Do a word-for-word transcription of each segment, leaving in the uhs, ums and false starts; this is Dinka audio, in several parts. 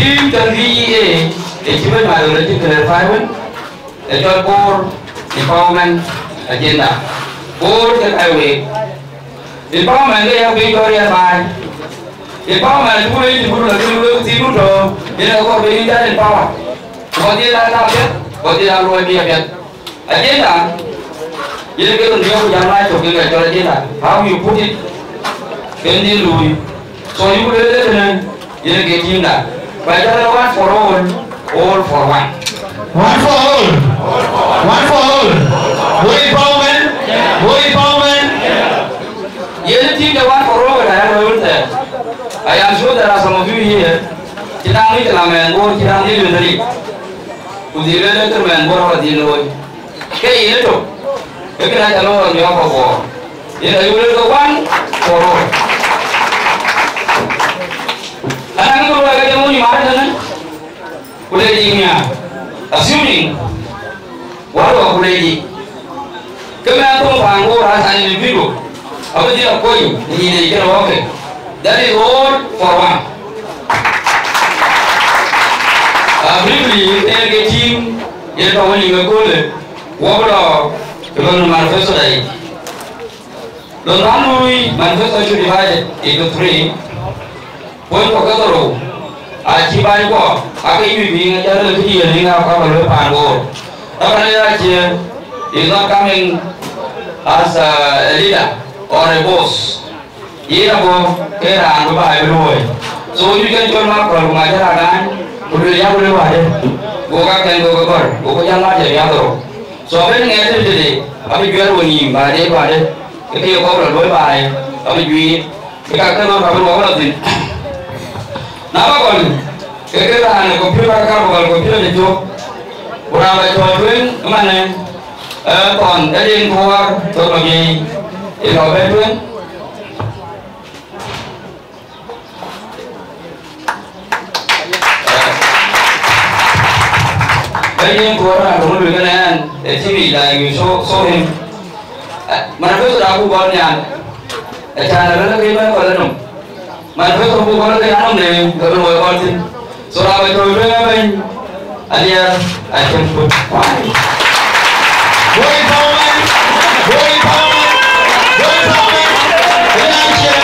Team tɔ̈ V E A, ë cï bɛ̈ny Malual cï clarify wën, ë cɔl Bor Empowerment Agenda. Bor ke ka week. Empowerment ke ya piny tɔ̈ riɛl baai. Empowerment ku wëi cï buru la kë wëi ku thiin ku tɔ̈, yen ë kɔɔr bï yïn jal empower. Bɔ̈ dhil aa tääu piɛth, bɔ̈ dhil aa luɔi bï ya piɛth. Agenda, yen ke run diɔ̈k ku jam na cök ke ka cɔl agenda. How you put it, ken dhil luui. So yï ku lueel ëtënë, yen ke team da. Ba jal one for all, all for one. One for all. One for all. Bor empowerment. Bor empowerment. Yen team da one for all, I have a rule there. I am sure there are some of you here. Cï daŋ ni cï la mɛn Bor, cï daŋ ni lueel ri. Ku dhil lueel ëtënë mɛn Bor aba dhil looi. Ke yen ëtök, ke kënë aca lɔ rɔt miɔɔk kɔ̈k guɔ. Yen ayï wël ke one for all. Anaŋ ke luɔi ke jam wun ë mac tënë, ku le yic nhiaar. Assuming, wär wä ku le yic. Ke mɛn thok paan Bor as an individual, abï dhil a kony në nyin yic kënë wɔ̈kkë. That is all for one. Uh, briefly, yen ke team, yen tɔ̈ wën yïn ëköölë, wɔ bï lɔ ke lon manifesto da yic. Lon raan lui manifesto cï divided into three. Puɔ̈ny kɔ̈k ke dhorou, acï bäny kuɔ, aake yï bï ŋic arël kë diɛɛr ŋic aa kɔ̈k ke luɔi paan Bor. Taban ë ya cie, is not coming as a, a leader or a boss. Yen abɔ̈ ke raan bï baai bï luɔ̈ɔ̈i. So, yï kën cɔl Makɔl ku ŋac raan ŋaany, ku lueel ya ku lueel wädë. Go ka kɛn go ke gɔ̈r, go ku jal ŋac ë miath rou. So, abën ŋɛɛt tëde, abï juɛ̈r wo nïïm, ba de wädë. Ke ke ye kɔ̈k rɔt luɔ̈i baai, abï juiir. Ke ka ke rɔt abï luɔk rɔt thïn. Na ba kɔn, ke ke raan ë computer ka bɔ̈ kɔl computer de cök. Ku raan ba cɔɔl tueŋ ëmanë, ë, thɔn ë rin kuɔɔr thok lɔ biei ë lɔ bɛ tueŋ. Ë rin kuɔɔr raan tök luel kënë ɛn, ë T V, like you show, show him. Ë, manifesto da ku gɔl nhial. Ë, can rɛ̈n ke bɛ̈n kɔl ë nɔm. Manifesto buk kɔn ke ya nɔm ne, ke bï luɔi kɔn thïn. So, raan ba cɔl tueŋ ë bɛ̈ny, Aliɛr Acem Kut. Bor empowerment, Bor empowerment, Bor empowerment. Ëna ciɛ.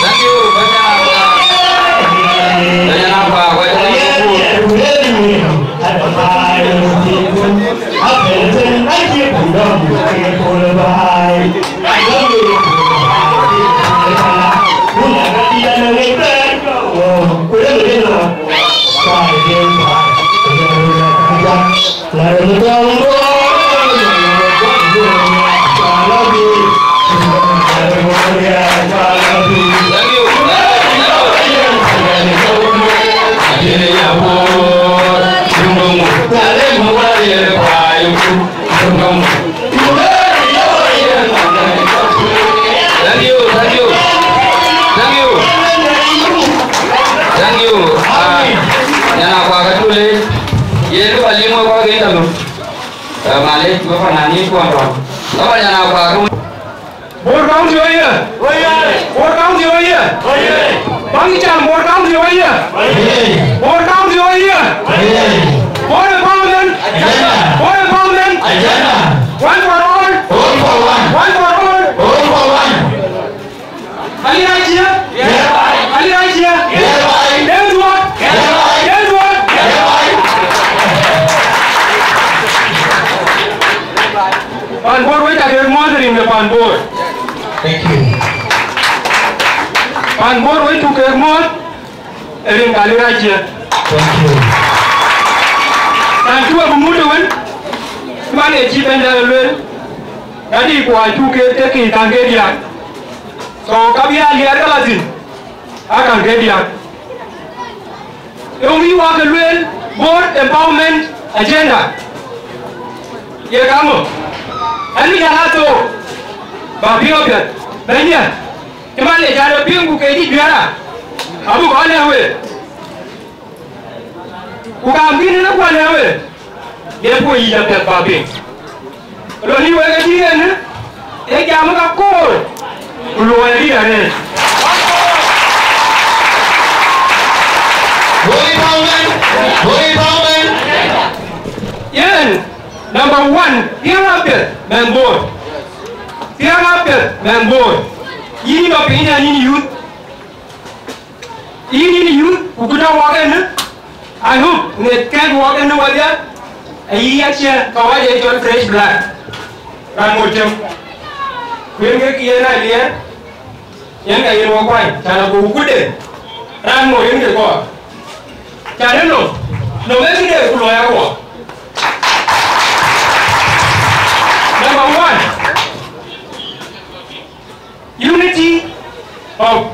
Thank you, Banya. Banya Namba, Banya Namba. Thank you, thank you. Thank you. Thank you. Ah, nyana kwa katule. Ye lu alimu kwa kenda lu. Eh, male, kwa fananin kwa ndo. Baba nyana kwa. Bor County oyee! Oyee! Bor County oyee! Oyee! Bang Chan, Bor County oyee! Oyee! Bor County oyee! Oyee! Bor empowerment! Agenda! Bor empowerment! Agenda! One for all! All for one! One for all! All for one! Ali Rachia! Yeah! Ali Rachia! Thank you. Pan Bor wëcku kek muɔ̈ɔ̈th, ë rin ka lëk acie. Thank you. Raan cï we bï mut ëwën, man ë cï bɛ̈nyda lueel, ka dï ku acuk ke tek kï kaŋ ke diäk. So, ka bï a liɛɛr ke la thïn, a kaŋ ke diäk. Yöŋ wïc wak ke lueel Bor Empowerment Agenda. Ye kaŋö? Ɛn bï jal a thook, ba piŋ apiɛth. Bɛ̈nydiɛ̈, cï man ye jal e piŋ ku ke cï juɛ̈ɛ̈r a, abï kɔn lɛ̈k we. Ku kaam kïn ënë kuɔn lɛ̈k we. Ye puɔ̈u yic apiɛth ba piŋ. Lon yï wek ë tïŋ en, ee jam ka koor, ku luɔi adït arëët. Bor empowerment, Bor empowerment. Yen, number one, piɛŋ apiɛth mɛnh Bor. Piɛŋ apiɛth mɛnh Bor. Yïn lɔ piny na yïn youth. Yïn yïn youth, ku kë tɔ̈ wak ënë, I hope ŋet kɛ̈ɛ̈t wak ënë wadhia, ayï acie ka wac ee cɔl fresh blood. Raan ŋot cem. Ku yen ke yen a liɛɛr, yen ka yen wɔ kuany, can ago ku kude. Raan ŋot yen ke kɔɔr. Can ë nom, nom ee këde ku lɔɔi akuɔ. Number one. Unity of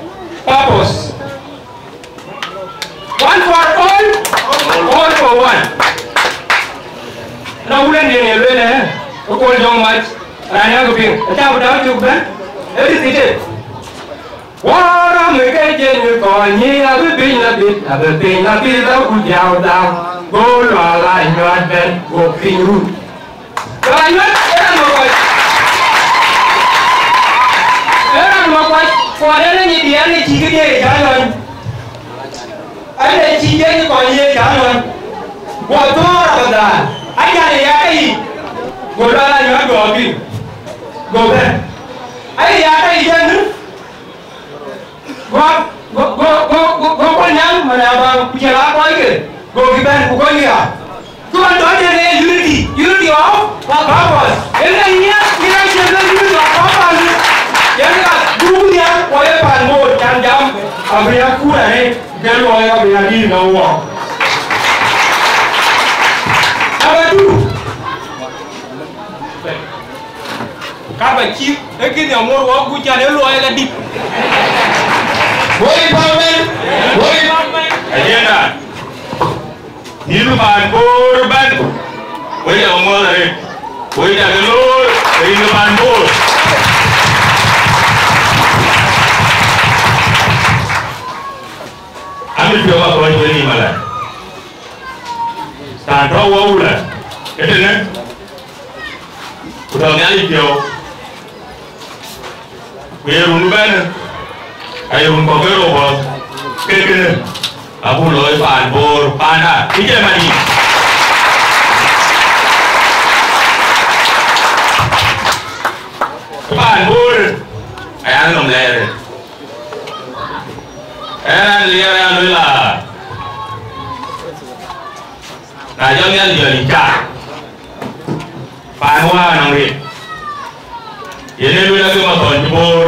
purpose. One for all, all for one. Na wulën yen ye lueel, eh, ke Kuɔl Jɔŋ Mac, raan ya ke piŋ, aca bï dau cuk bɛ̈n, ë rith ite. Wɔ rɔ̈m ke jeny kɔc nyi, abï piny la bit, abï piny la bit, aku diau dau, go lual anyuat bɛ̈n, go piny run. Raan nyuɔ̈th ë raan mɔ̈k kɔc. Ë raan mɔ̈k kɔc, kuɔɔr en ë nyin diɛɛr ë cï këde ë jäl ɣɔn. Ade cï jeny kɔc ye jäl ɣɔn. Guɔ thɔ̈ɔ̈r abadhaar. Acan ë ya ke yic. Go lual anyuɔ̈th gɔɔk piny. Go bɛ̈n. Aye ya ke yic ënë. Go, go, go, go, go, go, go nyaŋ, man abaŋ, ku jël a kɔc ke, go kï bɛ̈n, ku gɔny ya. Ku man tɔ̈ tëde unity, unity of purpose. Yen ka yen ya, yen ka yen ka unity of purpose. Yen ka duk ya, ku ye pan Bor, can jam, abï ya kur arëët, ke luɔi abï ya dïïr në wɔ. Number two. Ka ba cïk, ee kënë aŋoot wɔ guc can ë luɔi la dït. Bor empowerment, Bor empowerment. Agenda. Yïn pan Bor bɛ̈n. Wek aŋoot arëët. Wek ca ke loor, ke yïn pan Bor. Amit piɔ̈u akɔc wek yï malä. Than tɔ̈ wɔ wulä. Këtënë. Ku tɔ̈ Nhialic piɔ̈u, ku ye run bɛ̈n, aye run kɔ̈k ke rou bɔ̈, ke kënë, abuk looi paan Bor, paanda, kë cï mat yic. Paan Bor, aya nɔm lɛɛr. Aya nɔm lɛɛr, aya lueel a, na jɔ Nhialic jɔl yic cak. Paan wään nɔŋ rit. Yen ë luel ake mathɔn cï Bor.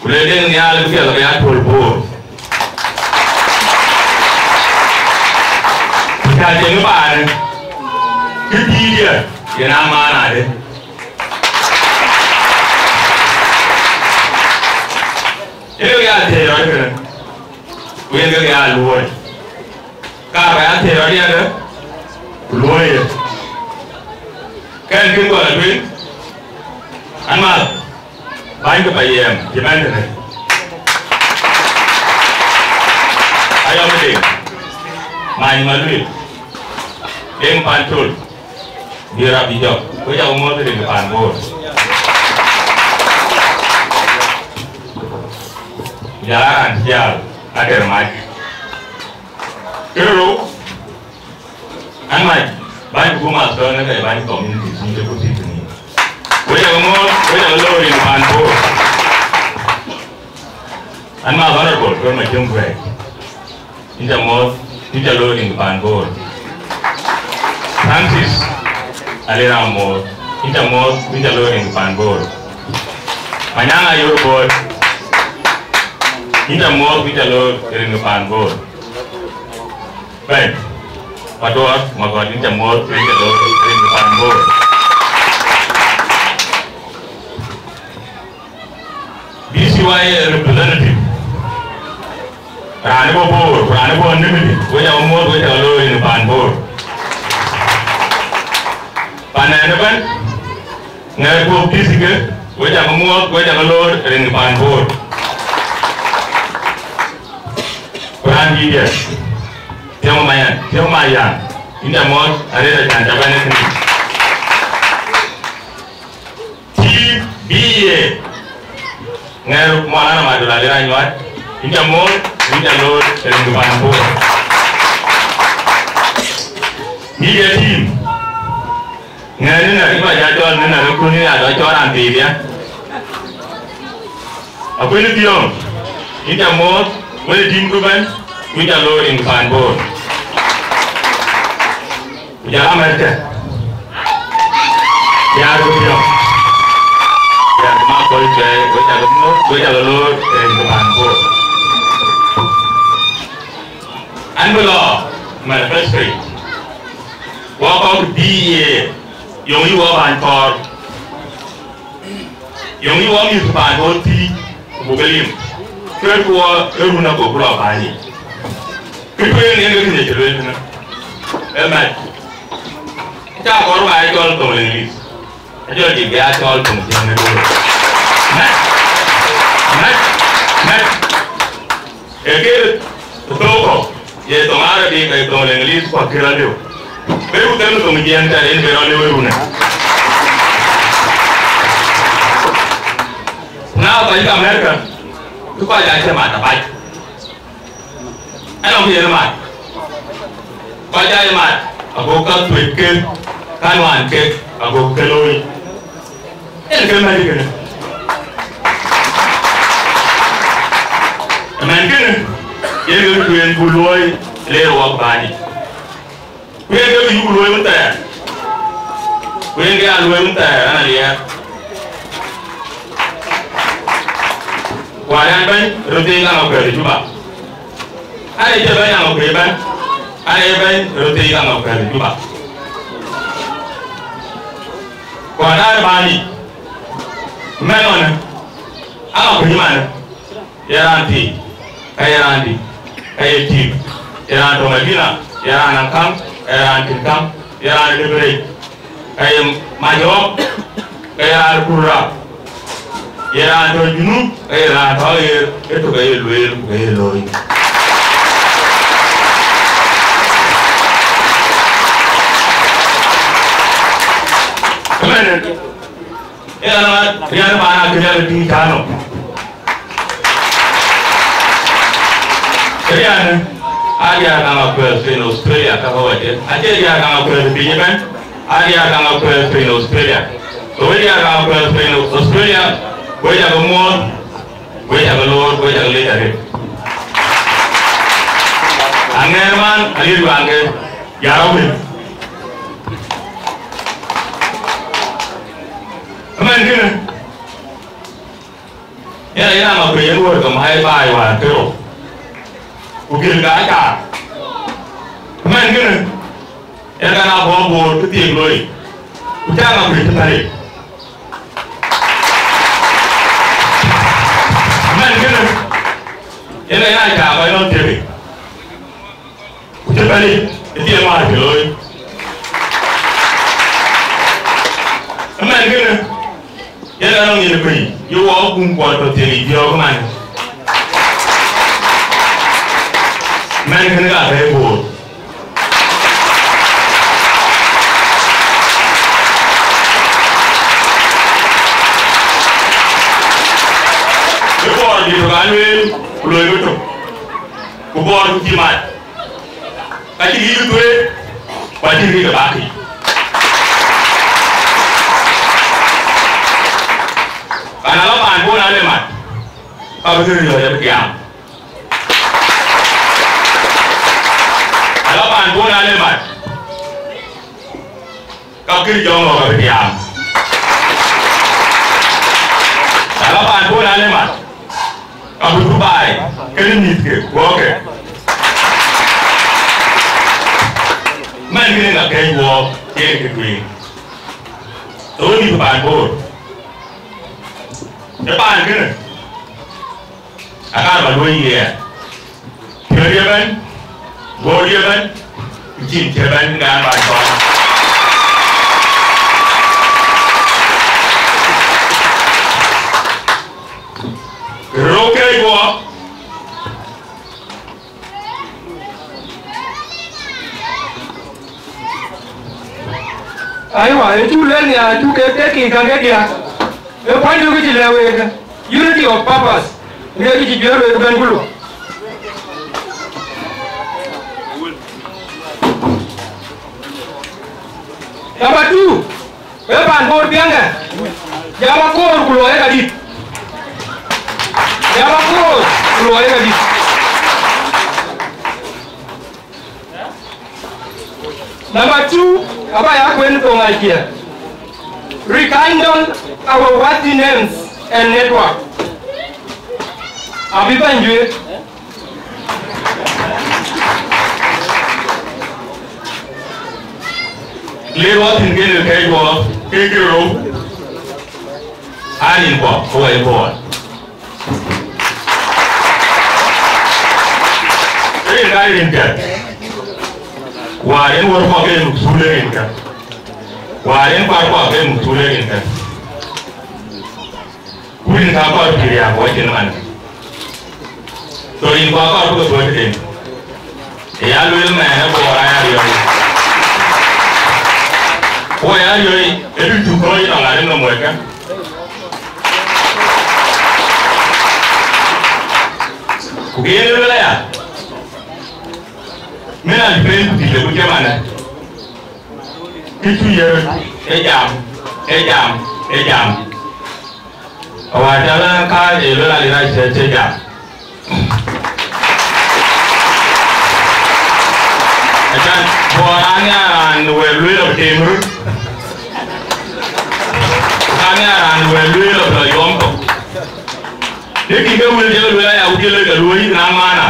Ku le Deŋ Nhial bï piɛth ke ya tuöl Bor. Ku ca cieŋ ë paanë. Kë pïïrdiɛ̈ yen aa maan adï. Yen ke ya thiëëc rɔt kënë. Ku yen ke ya luɔ̈ɔ̈i. Ka ba ya thiëëc rɔt yɛn, ku luɔ̈ɔ̈i ye. Kɛn kën gɔl atueŋ, an, mal, bäny ke Payɛɛm, cï bɛ̈n tënë. Ayɔm Deŋ, Many Maluel, Deŋ Pancol, bï rap bï jɔk, ku jɔk ŋoot rin pan Bor. Jal a raan cï jal, Ater Mac. Kërou, an, mac, bäny ku buk math tɔ̈ në ke bäny community cïn ke ku thiëk ni. Wek aa ŋoot, wek aa looi rin pan Bor. An, ma honorable, kë ma cïn guɛɛc. Inca moth, inca looi rin pan Bor. Francis, ale ram moth, inca moth, inca looi rin pan Bor. Manyaŋ Ayol Bor, yïn ca muɔ̈ɔ̈th, yïn ca loor rin ke paan Bor. Bɛ̈ny Paduɔɔr Magɔ̈t, yïn ca muɔ̈ɔ̈th, yïn ca loor rin ke paan Bor. B C Y representative, raan ë bɔ̈ Bor, raan ë bɔ̈ Nimidi, we ca muɔ̈ɔ̈th, we ca loor rin ke paan Bor. Pan ɛn ëbɛ̈n, ŋɛɛr guɔ̈p district, we ca muɔ̈ɔ̈th, we ca loor rin ke paan Bor. Ku raan dïït, Thiɔ̈ŋ Mayan, Thiɔ̈ŋ Mayan, yïn ca muɔ̈ɔ̈th arëët acan ca bɛ̈n ë kënë. Team B A, ŋɛɛr Maulana Madura Lira Nyuat, yïn ca muɔ̈ɔ̈th, yïn ca loor rin ke paan Bor. Media team, ŋɛɛr Nina, yïn ba ja cɔl Nina, röt kun Nina, dɔ cɔl raan thiiria. Akuën Thiɔ̈ŋ, yïn ca muɔ̈ɔ̈th, wën ë team ku bɛ̈n, yïn ca loor rin ke paan Bor. Ku jɔl America, Diaar ku Thiɔ̈ŋ, Diaar ku Makɔl Cuɛi, we ca ke muɔ̈ɔ̈th, we ca ke loor rin ke paan Bor. An bï lɔ manifesto, wɔ kɔc B A, yöŋ yï wɔ bäny kɔɔr. Yöŋ yï wɔ mïth paan Bor thii, ku buk ke lim. Kueerku wɔ ë run ago ku lɔ bäny yic. Kë tueŋ yen ke kënë cï lueel kënë. Ee mɛt. Cä kɔɔr ba ye cɔl thoŋ English. Ajɔl dït bï a cɔl thoŋ Jiëëŋ ë Bor. Mɛt. Mɛt. Mɛt. Ee ke thook kɔ̈k, ye thoŋ Arabi, ke thoŋ English, ku akï rɔt liu. Be ku them thoŋ Jiëëŋ tɛ̈ yen be rɔt liu ë runë. Na kɔc ke America, kë kɔc acï mat abac. Anɔŋ kë yen mat. Kɔc aa ye mat, ago ka thuëc ke, ka nuan ke, ago ke looi. Yen ke mɛ̈t kënë. Ëmɛn kënë, yen ke kueen ku luɔi leer wak bäny. Ku yen ke bï yuk luɔi wën thɛɛr. Ku yen ke ya luɔi wën thɛɛr, an aliɛɛr. Ku an bɛ̈ny röt thii kaŋ akuɛth ë Juba. An ee cï bɛ̈ny aŋ akuëc ëbɛ̈n, an ee bɛ̈ny röt thii kaŋ akuɛth ë Juba. Ku an aa bäny yic, mɛn ɣɔn, aŋ akuëc ëmanë, ye raan thii, ka ye raan dït, ka ye tiim, ye raan tɔ̈ Madina, ye raan Aŋkaŋ, ka ye raan Tinkaŋ, ye raan Debirec. Ka ye Majɔɔk, ka ye raan Kurra, ye raan tɔ̈ Junub, ka ye raan tɔ̈ aɣeer, ë tök aye lueel, ku ka ye looi. Ëmɛnë, ë ɣɛn ɣa riɛn paan Akëc Rial ë tïŋ cä nɔm. Riɛn, aa diäär kaŋ akuɛth piny Australia, ka bä wacë. Acie diäär kaŋ akuɛth piny ëbɛ̈n, aa diäär kaŋ akuɛth piny Australia. Ke we diäär kaŋ akuɛth piny Australia, we cä ke muɔɔth, we cä ke loor, we cä ke lec arëët. Aŋɛɛr man, aliɛt waŋke, ya rɔt wël. Ëmɛn kënë, yen aye raan akuëc yen wöör ke mai baai wäär ke rou, ku gël ke acaar. Ëmɛn kënë, yen ka na bɔ̈ Bor kë thiek loi, ku cä akuëc të päl yic. Ëmɛn kënë, yen aye raan cä kɔc lɔ thiek yic. Ku cï bɛ̈n yic ë dhiëëth määr cï looi. Ëmɛn kënë, yen anɔŋ yen kuëny, ye wɔ guŋ kuɔn tɔ̈ thiëëk yic biɔɔk man. Mɛn kënë ka bɛ̈ɛ̈i Bor. Bï Bor dït tök aa lueel, ku loi bï tök. Ku Bor ku cï mat. Ka cï yïk thuëëc, ku acï rïk ë bäk yic. Ka na lɔ paan Bor na le mat, ka bï kë riɔ̈ɔ̈c abï tiaam. Na lɔ paan Bor na le mat, ka kë jɔŋ ɣɔ̈k abï tiaam. Na lɔ Paan Bor ale mat, abï Dubai, kënë mïthke, guɔ̈ɔ̈ke. Man kënë ka kɛ̈c guɔ̈ɔ̈k, yen kë tueŋ. Ë wën mïth paan Bor. Ë paan kënë, akaar ba luɔ̈i ye. Piɔ̈ɔ̈r ye bɛ̈n, guɔ̈ɔ̈r ye bɛ̈n, ku cïn cï bɛ̈n, ŋɛ̈ɛ̈n ba cɔl. Röök kɛ̈ɛ̈c guɔ. Aiwa, ë cuk lueel nhiaar, cuk ke tek kï käŋ ke diäk. Ë puɔ̈nydït kë cï lɛ̈k week, unity of purpose, ŋiɛc kë cï juëër week ëbɛ̈n ku lɔ. Number two, ë paan Bor piɛŋkë, jam akoor ku luɔi ë ka dït. Jam akoor ku luɔi ë ka dït. Number two, aba ya kuen thoŋ acie. Rekindle our worthy names and network. Abï bɛ̈ny juëc. Ler wɔ thïn kën kɛ̈ɛ̈c wɔ ke kë rou. Arin kuɔ, ku wɛ̈i Bor. Rin ka rin kɛ. Wäär yen wär kuɔ ke muk thul rin kɛ. Wäär yen kuar kuɔ ke muk thul rin kɛ. Ku rin ka kɔɔr pïïr ya ku wacin man. So rin kuɔ kɔɔr bï ke thuɔɔc den. Ë ya lueel mɛɛn ë Bor aya riɔ̈ɔ̈c. Ku aya riɔ̈ɔ̈c, ë bï cuk kɔ̈ɔ̈c tɔŋ arëk nɔm wɛ̈ɛ̈tkë. Ku kë yen ë lueel aya, min an peen ku thiëc ku cï manë, kë cuk ye röt, ee jam, ee jam, ee jam. Awär cä lɔ kääc ë luel alï rac cë cë jam. Acan, Bor aa nhiaar raan wɛ̈ɛ̈r lueel abï teem röt. Aa nhiaar raan wɛ̈ɛ̈r lueel abï lɔ yɔm thok. Dek kï ke wël jɔl lueel aya, wut ye lëk ke luöi, naŋ maana.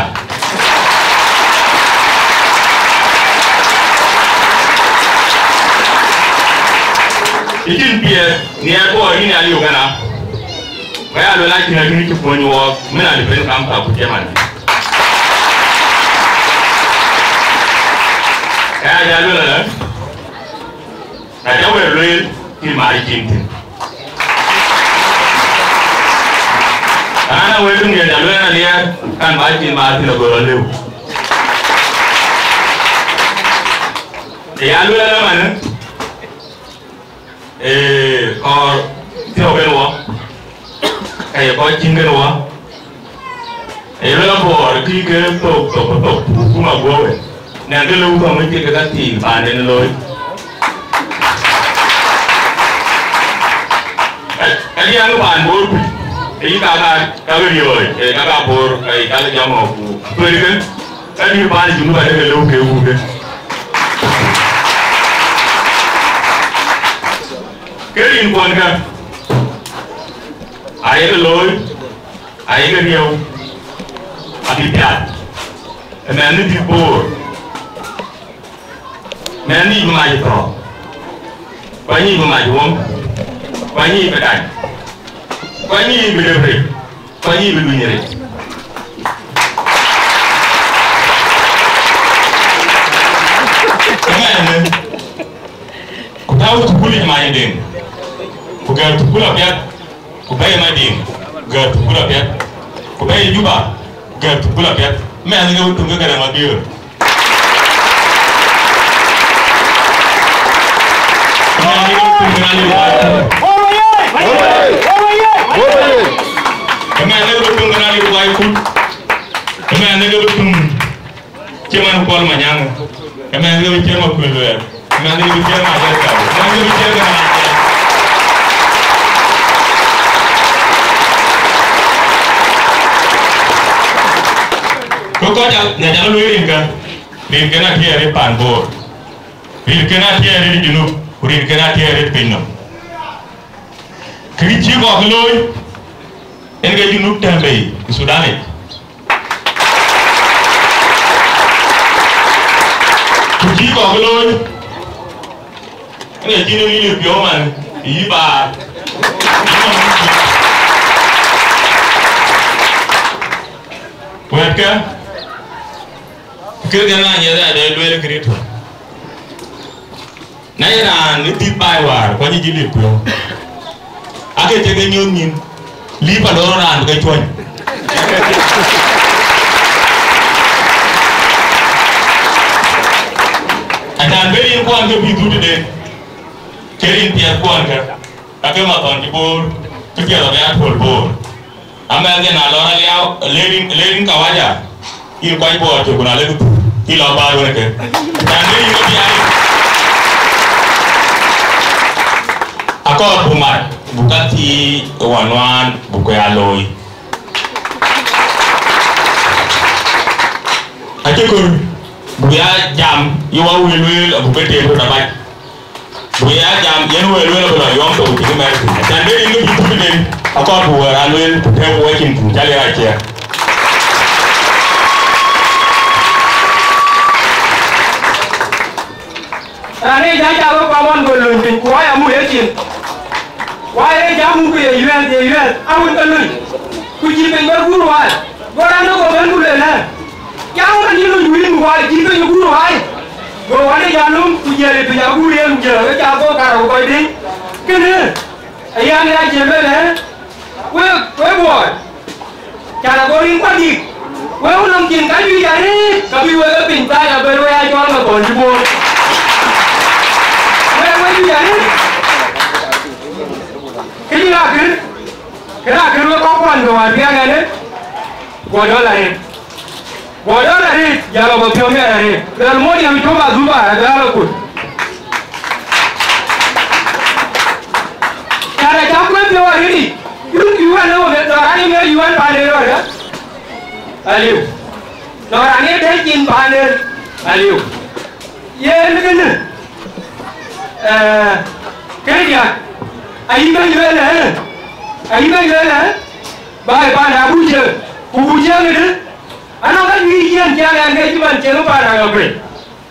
Ë cïn piɛth, nhiɛɛr Bor yïn ya liu këna. Ba ya luel acïn adï cï kuöny wɔɔk, min adï ben kam ka ku cï man. Ka ya ja luel ëlä, ka ca wɛ̈ɛ̈r lueel, cï mac cin thïn. Raan awëëk ŋiɛc, alueel aliɛɛr, kan ba cin maar thïn agör alëu. Ë ya lueel ëlä manë, ee, kɔɔr thiɔ̈k kën wɔ, ka ye kɔc cin kën wɔ. Ee, lueel Bor kï ke thok, thok, thok, thok, ku kuma guɔ̈p ë. Nɛn ke lëu thɔ̈ŋ ë cï ke ka thiik paanden looi. Ka, ka diɛɛŋ paan Bor kuc, ee, yï ka, ka, ka ke riɔ̈ɔ̈c, ee, ka, ka Bor, ka, ka ke jam ɣɔ̈k ku. Kueer ke, ka dïïr paan Junub adek ke lëu ke wut ke. Ke rin kuɔn ka, ayek looi, ayek riëëu, abï piath. Ëmɛn ë bï Bor, mɛn ë bï mac thɔ̈ɔ̈k, ku anyic bï mac wöŋ, ku anyic bï dac, ku anyic bï dep rec, ku anyic bï luny rec. Ëmɛn ë, ku tääu thukul yic mac ë Deŋ, ku gɛ̈ɛ̈r thukul apiɛth, ku bɛ̈ɛ̈i Madiŋ, ku gɛ̈ɛ̈r thukul apiɛth, ku bɛ̈ɛ̈i Juba, ku gɛ̈ɛ̈r thukul apiɛth. Mɛnh ke wetuŋ ke Garaŋ Mabiöör. Mɛnh ke wetuŋ ke Nanyuc Baai Kuc. Mɛnh ke wetuŋ ke Nanyuc Baai Kuc. Mɛnh ke wetuŋ Cï man Kuɔl Manyaŋ, ëmɛn ke bï ciɛɛr Makuël Luɛɛr, ëmɛn ke bï ciɛɛr Makuël Tau, ëmɛn ke bï ciɛɛr ke Makuël. Ku kɔc a, nya jal lueel rinkä, rinken atiɛɛr ë paan Bor, rinken atiɛɛr ë Junub, ku rinken atiɛɛr ë pinynhom. Kë cï kɔc looi, En ke Junub tɛ̈m bei ë Thudanic. Ku cï kɔ̈k looi, en ke cïn en yï piɔ̈u man, yï baar. Wɛ̈tkë, kërkë na nyiɛth adɛ lueel Kërtho. Na ye raan ë thith baai wäär, ku anyï cï lip piɔ̈u, aake cï ke nyuöth nyin, lip alɔɔr raan ke cuɔny. Acan bï rin kuɔn ke bï dhut tëde, ke rin piɛth kuɔn ke, ka ke mathɔn cï boor, ke piɛth abï a tuöl boor. Amɛɛth yen alɔɔr aliau, lerin, lerin kawaja, yïn kuany Bor cök, ku na lek thur, yï lɔ baar wën ke. Can bï yïn ke bï aa. Akɔɔr bu mat, bu ka thii ë wä nuaan, bu ke aa looi. Acï kɔɔr bu ya jam, yï wä wël wël, abu ke teem röt abac. Ku ya jam, yen wël wël abï lɔ yɔ̈ɔ̈m thok cï kë mɛ̈r thïn. Acan bï rin ke bï thuk den, akɔɔr ku wëër alueel, ku tɛ̈ɛ̈u ku wecin, ku cä lëk acie. Raan ë jam, jam ë kɔmɔn, go löny piny, ku wai amu yecin. Wai ë jam muk ku ye yuɛɛth, ye yuɛɛth, awun ke löny. Ku cï piny bɛ guur wai. Go raan ë go bɛ̈n ku lueel ë, cam ka cï löny wïïn, ku wai cï piny guur wai. Go wai ë jam löm, ku jiël ë piny aguur yen, ku jiël ë cam go kaar ku kɔc dïŋ. Kënë, ë yɛn ë acie lueel ë, wek, wek Bor, can ago rin kuat dïk, wek nɔm cin ka juëc arëët, ka bï wek e piny thac abël, wek aa cɔl mathɔn cï boor. Wek, wek juëc arëët. Këcï rakër, kë rakër wek kɔc kuan ke wäär piɛŋ ɛnë, guɔ dɔl arëët. Guɔ dɔl arëët, jal ɔ bä piɔ̈u miɛt arëët. Luɛl mony yam cök adhup, aa, jal ɔ kut. Can acä kuën piɔ̈u arëët yic. Yun, yun ë wëu, lɔ raan ë ŋiɛc yun paanëër rɔt, ë? Aliu. Lɔ raan ë dɛ̈t cin paanëër, aliu. Yen kënë, ee, kënë diäk, ayï bɛ̈ny lueel ë, ayï bɛ̈ny lueel ë, baai paan abuk cieŋ, ku buk cieŋ ëdë, anɔŋ ka juëc yen ciɛɛŋ ɛn ke cï man cieŋ paan Aŋakuei.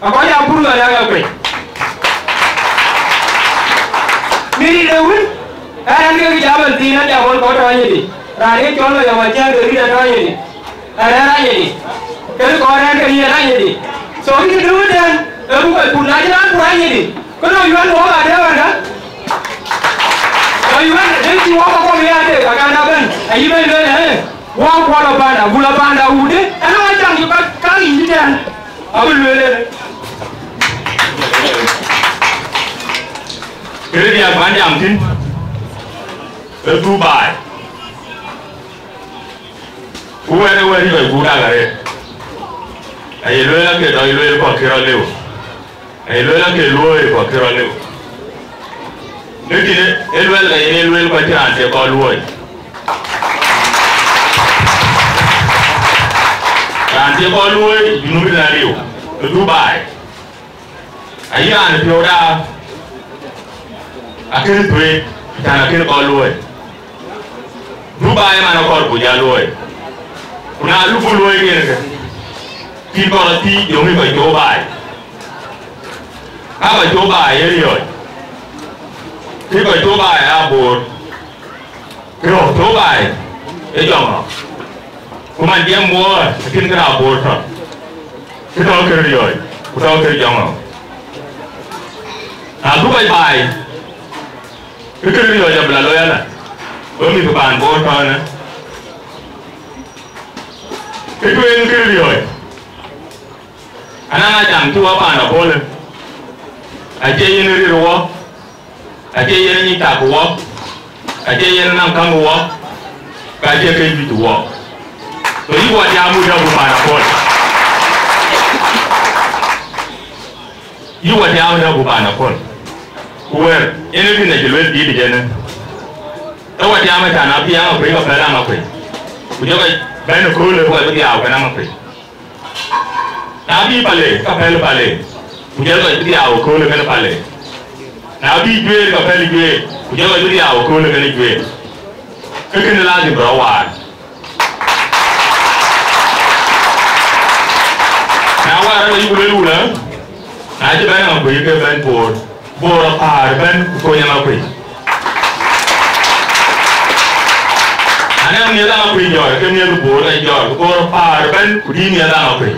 Akɔc aa pur man Aŋakuei. Mïrït ë wën, ɛn ke jam ɛn thiin, an jam ɣɔn kɔc tɔ̈ anyïdï. Raan ye cɔl Mayɔm Aciëŋ ke rït atɔ̈ anyïdï. Ɛn ë ranyïdï. Kën kɔɔr ɛn ke ye ranyïdï. So, yïn dëwë tɛ̈n, ë buk kɔc pur, na cïn raan pur anyïdï, ke nɔŋ yuɛ̈n wok adë wärkë. Nɔŋ yuɛ̈n, dë cï wok akɔm ya dë, ka kan abɛ̈n, ayï bɛ̈ny lueel, ee, wok kuɔ lɔ panda, ku lɔ panda wudë, ɛn ë wac caŋ cï kɔc kaŋ yic tɛ̈n, abï lueel ënë. Këdï diäk bän jam thïn, ë Dubai. Ku wɛ̈t ë wɛ̈t yï kɔc guur dak arëët. Aye lueel ake dɔc lueel kɔc kë rɔt lëu. Aye lueel ake luɔ̈ɔ̈i kɔc kë rɔt lëu. Në tïnë ë luɛl ka yen ë lueel kɔc cï raan cie kɔc luɔ̈ɔ̈i. Raan cie kɔc luɔ̈ɔ̈i, Junub ëtɛ̈n aliu, ë Dubai. Ayï raan ë piɔ̈u daa, akënë thuëëc, tɛ̈n akënë kɔc luɔ̈ɔ̈i. Dubai man akɔɔr ku jal luɔ̈ɔ̈i. Ku na lupku luɔ̈ɔ̈i yen ke, cïn kɔn rɔt thiic, yöŋ yï kɔc cop baai. Aa kɔc cop baai ë riɔ̈ɔ̈c. Cï kɔc cop baai aa Boor. Kërɔ̈ɔ̈k tɔ̈ baai ë jɔŋ ɣɔn. Ku man jiɛɛm Boor, acïn kë raan Boor tɔ̈. Kë tɔ̈ kë riɔ̈ɔ̈c, ku tɔ̈ kë jɔŋ ɣɔn. Na dhuk kɔc baai, kë kë riɔ̈ɔ̈c abï la looi ala, we mïth paan Boor tɔ̈ ënë. Kë tueŋ kë riɔ̈ɔ̈c, anɔŋ a jam cï wɔ paan Apol, acie yen rir wɔ, acie yen nyic tak wɔ, acie yen naŋ käŋ wɔ, ka cie ke juëc wɔ. So yï wɔ tiaam wut dɛ̈ ku paan Apol. Yï wɔ tiaam dɛ̈ ku paan Apol. Ku wɛ̈ɛ̈r, yen ë kën acï lueel dïït ë jɛn ë. Ë wɔ tiaam ë tɛ̈n abï Aŋakuei ka pɛ̈l Aŋakuei. Ku jɔ kɔc bɛ̈n ë köölë ku kɔc bï dhiau kën Aŋakuei. Na bï Pale, ka pɛ̈l Pale, ku jɔl kɔc bï dhiau ë köölë kën Pale. Na bï Juëër, ka pɛ̈l Juëër, ku jɔl kɔc bï dhiau ë köölë kën Juëër. Ke kënë lazim bï rɔt waar. Na waar rɔt ayuk lueel wulë, na cï bɛ̈n Aŋakuei ke bɛ̈n Bor, Bor apäär ëbɛ̈n ku kony Aŋakuei. Anɛ̈ŋ miëth Aŋakuei jɔt, ke miëth Bor ë jɔt, ku Bor apäär ëbɛ̈n ku dïït miëth Aŋakuei.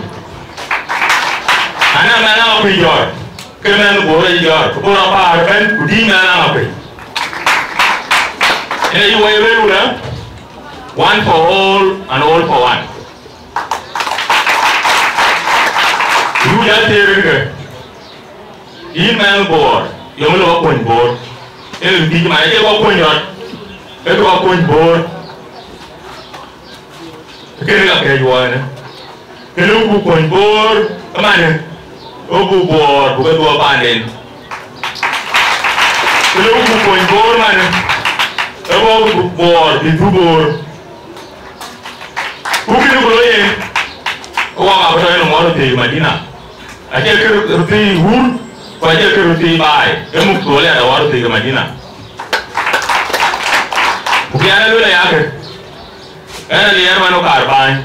Anɛ̈ŋ mɛnh Aŋakuei jɔt, ke mɛnh Bor ë jɔt, ku Bor apäär ëbɛ̈n ku dïït mɛnh Aŋakuei. Ënë yï wɔ ye lueel wulë, one for all and all for one. Ruu ya thiëër ke, yïn mɛnh Bor, yöŋ lɔ kuɔny Bor. Ee rin thiëc man, acie kɔc kuɔny rɔt, ee kɔc kuɔny Bor. Kënë ka kɛ̈ɛ̈c wɔ ënë. Kënë ku kuɔny Bor ëmanë, ku Bor buk ke dhuɔ̈k paanden. Kënë ku kuɔny Bor manë, ee ku Bor bï dhuk Bor. Ku kënë ku looi yen, ke wak abï tɔ yen ŋuɔɔt röt thiëëc Madina. Acie kë röt thiëëc wur, ku acie kë röt thiëëc baai, ee muk thuɔɔl ya tɔ wak röt thiëëc Madina. Ku bï an, aluel aya kë, ɣɛn aliɛɛr man ë kaar bäny.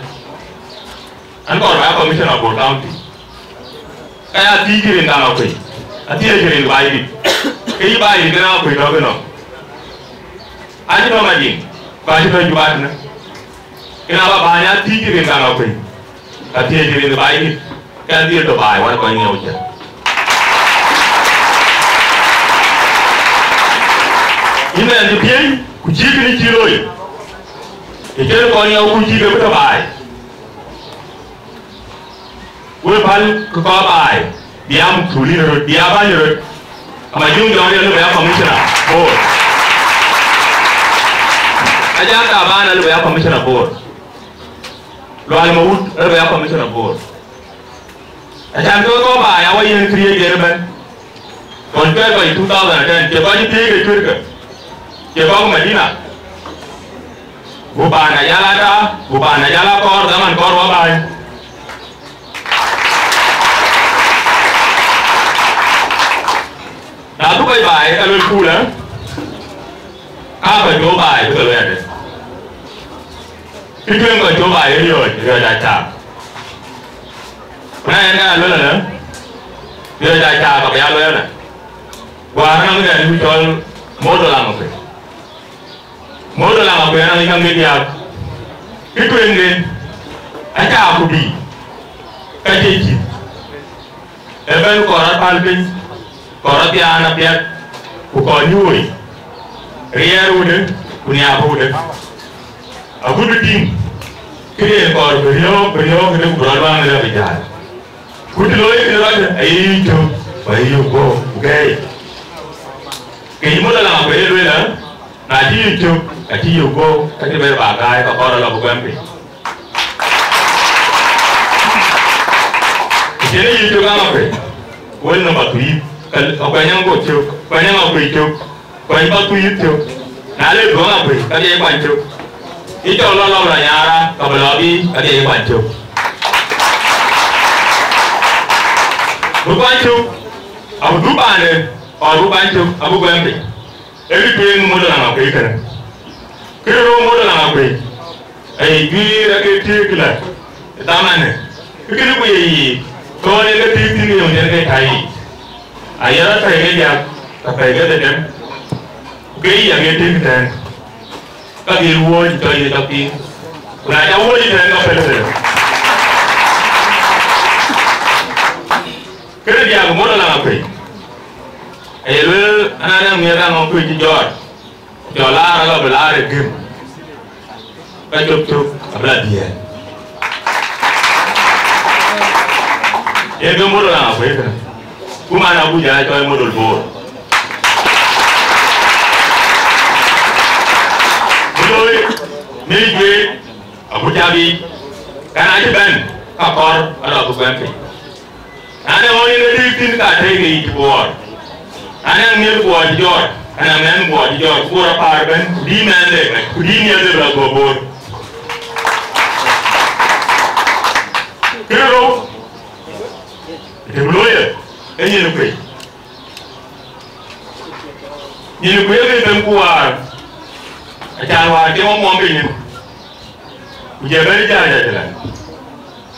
An kɔɔr bä ya commissioner Bor County. Ka ya thiëëc rin Aŋakuei, athiëëc rin Baidït. Ke yï Baidït kënë Aŋakuei tɔ̈ kënɔ̈. Acï tɔ̈ Madiŋ, ku acï tɔ̈ Juba tënë. Kënë aba bäny athiëëc rin Aŋakuei, athiëëc rin Baidït, ke adhil tɔ̈ baai wän kɔc ŋiɛu cä. Yïn mɛnh cï piëëc, ku cïï kënë cï looi. Ë cïn kɔc ŋiɛu ku cïï ke bï tɔ̈ baai. Wek päl kë kɔɔr baai, bï aa mukthulin röt, bï aa bäny röt. Ama Juŋ Jɔŋ alëu bï aa commissioner Bor. Ajak Taban alëu bï aa commissioner Bor. Lual Mawut alëu bï aa commissioner Bor. Acan kë kɔɔr baai, awa yen këriëëc yen ëbɛ̈n. Ɣɔn cuɛt kɔc two thousand and ten, cie kɔc cï thiëëc ke cuëtkë, cie kɔc Madina. Ku paan ajal ata, ku paan ajal akɔɔr, dhaman kɔɔr wä baai. Na dhuk kɔc baai, ka luel kuulë, ka kɔc cuɔ baai, bï ke luɛɛt. Kë tueŋ kɔc cuɔ baai, riɔ̈ɔ̈c, riɔ̈ɔ̈c acaak. Ku na yen ka ya luel ëlë, riɔ̈ɔ̈c acaak, ka bï ya luɛɛl ë. Guaar nɔm ë rɛ̈ɛ̈r cɔl Modol Aŋakuei. Modol Aŋakuei anɔŋ ë käŋ ke diäk. Kë tueŋden, acä ku bï, ka cie cït. Ëbɛ̈n kɔɔr rɔt päl piny, kɔɔr rɔt thiaan apiɛth, ku kɔɔr nyuc woi. Riɛɛr wudë, ku niaap wudë. Agut bï tïŋ, këden kɔɔr bï riɔ̈ɔ̈k, bï riɔ̈ɔ̈k këde ku bï rɔt luaŋ ë rɛ̈p ë jäl. Ku të looi kënë rɔt, ayï yï cök, ku ayï yï guɔ̈u, ku gɛ̈ɛ̈i. Ke yï Modol Aŋakuei ye lueel ë, na cï yï cök, ka cï yï guɔ̈u, ka cï bɛ̈ɛ̈r ba gäi, ka kɔɔr alɔ bï guɛm piny. Ku cïn yï cök Aŋakuei, wël nɔm ba thuiith, ka, ka kuɛny Aŋakuei cök, kuɛny Aŋakuei cök. Kuany ba ku yïth cök. Na le duɔ̈ŋ Aŋakuei, ka bï ye kuany cök. Yï cɔl lɔ lɔ̈k rɔt nyaara, ka bï lɔ bï, ka bï ye kuany cök. Bï kuany cök, abï dhuk paande, ɣɔn bï kuany cök, abï guɛm piny. Ee kë tueŋ Modol Aŋakuei kënë. Kë rou Modol Aŋakuei. Ee juiir ake tiëëk lä ë dhamanë, kë kënë ku ye yiic, thɔɔr yen ke tiëëk thïn ke yöŋ tënë ke tɛ̈i yiic. Aye rɔt pɛ̈i ke diäk, ka pɛ̈i ke dhetem, ku ke yiic ake tiëëk tɛ̈ɛ̈n, ka dhil wuɔ̈ɔ̈c tɔ ye cɔk piŋ. Ku na ca wuɔ̈ɔ̈c tɛ̈ɛ̈n, ka pɛ̈l thël. Kënë diäk Modol Aŋakuei. Aye lueel, ananɛŋ miɛt Aŋakuei cï jɔɔt. Jɔ laar alɔ bï laar ë gëm, ka cop cök abï la dhiëëth. Yen ke Modol Aŋakuei kënë. Ku man Abuja acɔl Modol Bor. Bï looi, në juëc, Abuja bï, kan acï bɛ̈n, ka kɔɔr alɔ bï guɛm piny. Ane ɣɔn yen ë dïït thïn ka tëëk yic Buɔɔr. Ane miëth Buɔɔr cï jɔɔt, ane mɛnh Buɔɔr cï jɔɔt, ku Buɔɔr apaar ëbɛ̈n, ku dïït mɛnh lek, ku dïït miëth lek rɔt guɔ Buɔɔr. Kë rou, të bï looi ë, ee nyin kuec. Nyin kuec ke them ku waar. Can wäär cï wɔ muɔm piny, ku jɛ bɛ̈n jääc ajëlä.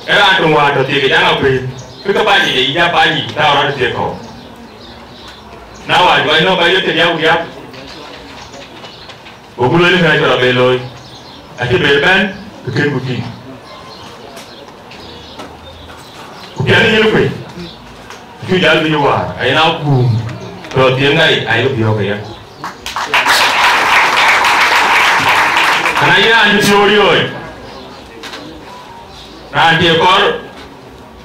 Ee raan töŋ wäär tɔ̈ thiëk ë jaŋ akuëc, ke ke pany yic, ayï ja pany yic, tääu rɔt ë thiëk kɔ̈u. Na wäär juɔc nɔ̈k ka yök ke diäk ku diäk, goku lueel ë kën acï rɔt be looi, acï ber bɛ̈n, ke kën ku tïŋ. Ku piɛth ë yen kuec, acuk jäl bï yï wäär, ayen a guum tɔ̈ thiëŋ ŋai, ayï ke biɔ̈ɔ̈k aya. Ana yï raan cï piɔ̈u riɔ̈ɔ̈c, raan cï kɔɔr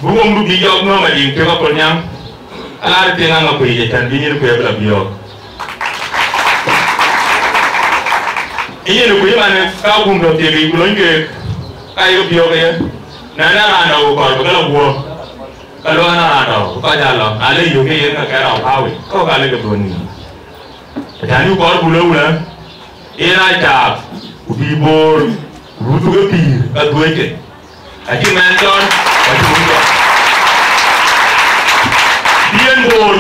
bï wëŋdu bï jɔk nɔ̈k adïŋ tëk aköl nyaŋ, alaar thiëŋ aŋa kuic ëtɛ̈n bï nyin kuëë bï lɔ biɔ̈ɔ̈k. Ë yen kuc ëmɛn ka guum tɔ̈ thiëk yic ku lony keek, ka yï ke biɔ̈ɔ̈k aya. Na na raan dɔ̈ ku kɔɔr bï ke lɔ guɔ̈ɔ̈r, ka luɔi na raan dɔ̈ ku kɔc aa lɔ, na le yök ke yen ka kɛ̈t rɔt päu yic, kɔ̈k aa lek ke dhuɔ̈n nïïm. Ëtɛ̈n yï kɔɔr ku lɔ wulë, yen aa caak, ku bï boor, ku bï thuk ë pïïr ka dhuëëc ke. Acï mɛnh cɔl, ku acï wun cɔl. Bï en boor,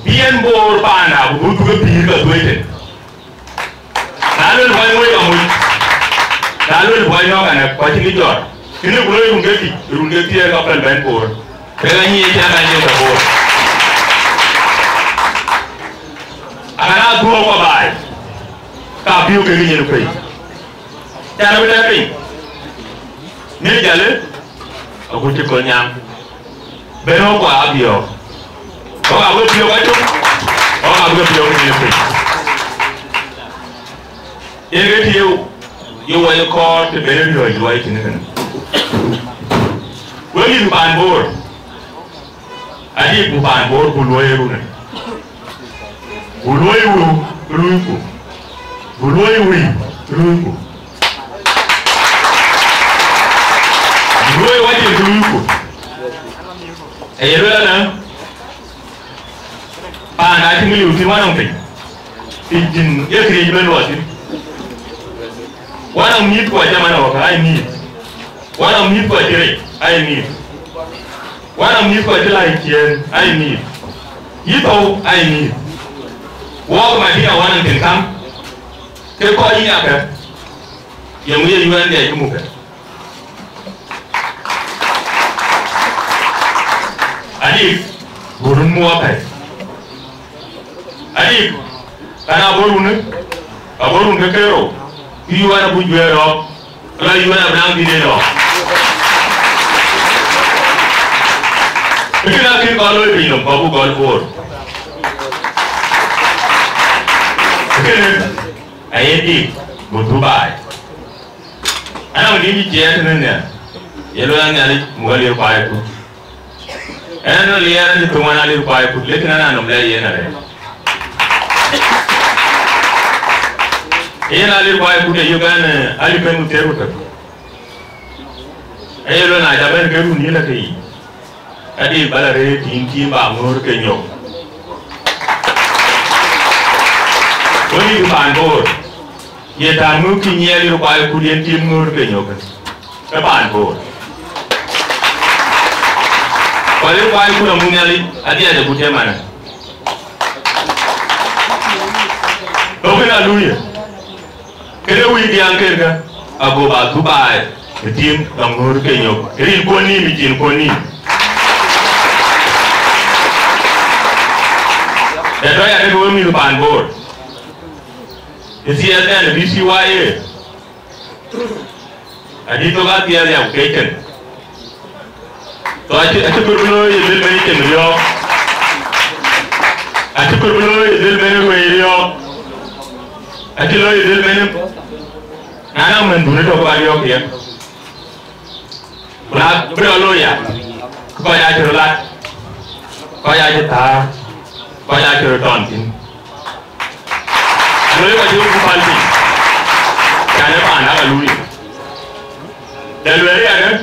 bï en boor paanda, ku bï thuk ë pïïr ka dhuëëc ke. Na luel buɔny wei ka muc, na luel buɔny nɔ̈k anë, ku acï kë jɔt. Kënë ku loi run ke tïc, run ke thiëër ka pɛ̈l bɛ̈n boor. Ke ka nyic cï abɛ̈n cï ka boor. Akëna dhuɔ̈k kɔ baai, ka biu kekë yen kuëi. Can bï tɛ̈ piny, në jalë, agut cï köl nyaŋ. Ben ɣɔ̈k kua abiɔ̈ɔ̈k. Ɣɔ̈k abï ke piɔ̈ɔ̈k acök, ɣɔ̈k abï ke piɔ̈ɔ̈k yen kuëi. Yen ke tïï ye wɔ ye kɔɔr të ben riɔ̈ɔ̈c luɔi tënë kënë. Wek mïth paan Boor, adï ku paan Boor ku luɔi ë runë. Ku luɔi wëu, luiku. Ku luɔi wëi, luiku. Ku luɔi wacin, luiku. Aye lueel ënë, paan acï ŋiliu thïn wanɔŋ piny. Piny thïn ye këriëëc ben luɔi thïn. Wanɔŋ mïth ku acä man awäkä, ai mïth. Wanɔŋ mïth ku acï rec, ai mïth. Wanɔŋ mïth ku acï läi ciëën, ai mïth. Yï thou, ai mïth. Wɔɔk Madina wanɔŋ thïn käŋ, ke kɔc yïn akë, yeŋö ye yuɛɛn dhiac cï mukë? Adï, bï run muk apɛi. Adï, kan abɔ̈ run, abɔ̈ run ke kerou, bï yuɛɛn abï juëër rɔ̈ɔ̈k, la yuɛɛn abï naŋ bï de rɔ̈ɔ̈k. Kënë akën kɔn looi piny nɔm, kɔn bï gɔl Boor. Kënë, aye dï, bï Dubai. Anɔŋ dït cï ciɛɛt tënë nhial, ye lueel Nhialic, muk alir kuaai kut. Ɛn ë liɛɛr acï thöŋ ɣɛn alir kuaai kut, lekin ɣɛn anɔm lɛc yen arëët. Yen alir kuaai kut ë yök ɛn, eh, alip en ku thiëër ku tök. Aye lueel na ca bɛ̈n ke run yïn lɔ ke yic. Adï bä lɔ rëër tiim, tiim bä ŋöör ke nyök. Wek mïth paan Boor, ye tääu ŋöök kï nyiɛɛl yï kuaai kut yen tiim ŋöör ke nyök. Ke paan Boor. Ku alir kuaai kut amuk Nhialic, adhiac agut cï ëmɛnë. Thok kënë aluye. Kënë wïc diäŋ kerkë, ago bä Dubai, ë tiim dɔm ŋöör ke nyök, rin kuɔn nïïm, ë cin kuɔn nïïm. Ë tɔ̈ ya dek wek mïth paan Boor. Ë thiɛɛth ɛn B C Y A. Adï thok athiɛɛth ya ku kec kën. So acï, acï kɔɔr bï looi ye dhil ben cin riɔ̈ɔ̈k. Acï kɔɔr bï looi ye dhil ben ruëëc riɔ̈ɔ̈k. Acï looi ye dhil ben, na naŋ mɛnhdu në tök ba riɔ̈ɔ̈k yen. Ku na bï rɔt looi ya, ke kɔc aa cï röt lat, kɔc aa cï thäär, kɔc aa cï röt tɔn thïn. Aloi kɔc cï ku päl piny, can ë paan dak aluui. Dɛ lueel yɛn,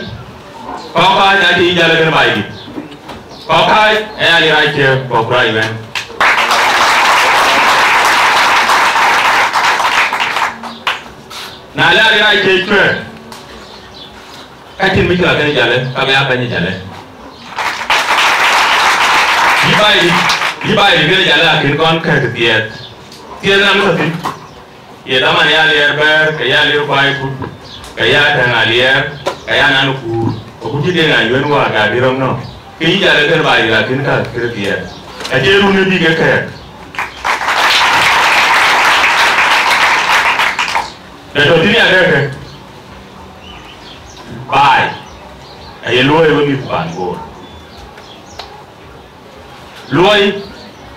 kɔc kääc acï jäl kën baai dït. Kɔc kääc aya lïr acie kɔc kurac wɛn. Na lɛ lïr acie cuɛ̈ɛ̈r, ka cïn mïcïlë kën jalë, ka bï aa bɛ̈ny jalë. Yï baai dït, yï baai dït kën jalë akën kɔn kɛ̈k thiɛɛth. Thiɛɛth na mïth athïn. Ye dhaman ya Aliɛr bɛ̈ɛ̈r, ke ya Aliɛr kuai kut, ke ya Täŋ Aliɛr, ke ya nan kuur. Ku cï den a yuɛ̈n wäär ka dï rɔm nɔm. Ke yï jal ë kën baai, lakin ka kërë thiɛɛr. Acie run ë bï ke kɛ̈ɛ̈k. Në tɔ̈ thïn ya dɛ̈kë. Baai. Aye luɔi we mïth paan Bor. Luɔi,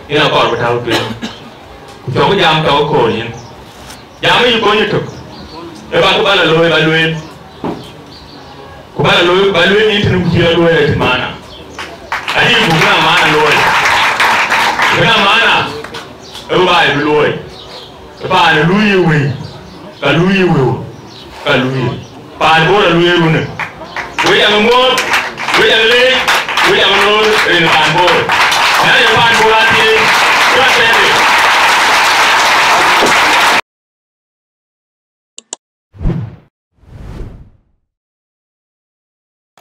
yen akɔɔr bï tääu tueŋ. Ku cɔk jam tɔ̈ ke koor yen. Jam ë yï kony ëtök. Ë ba kë ba la looi ba lueel. Ku ba la looi ba lueel yen tënë ku cï la luɔi ë tï maana. Ayï ku bï na maana luɔi. Bï na maana, ë ba bï luɔi. Paan ë luui ë wëi, ka luui ë wëu, ka luui. Paan Bor ë luui ë runë. Wek jam ë muɔ̈ɔ̈th, wek jam ë leec, wek jam ë loor rin paan Bor. Na ye paan Bor athiëëc, cï rɔt tɛ̈ɛ̈dë.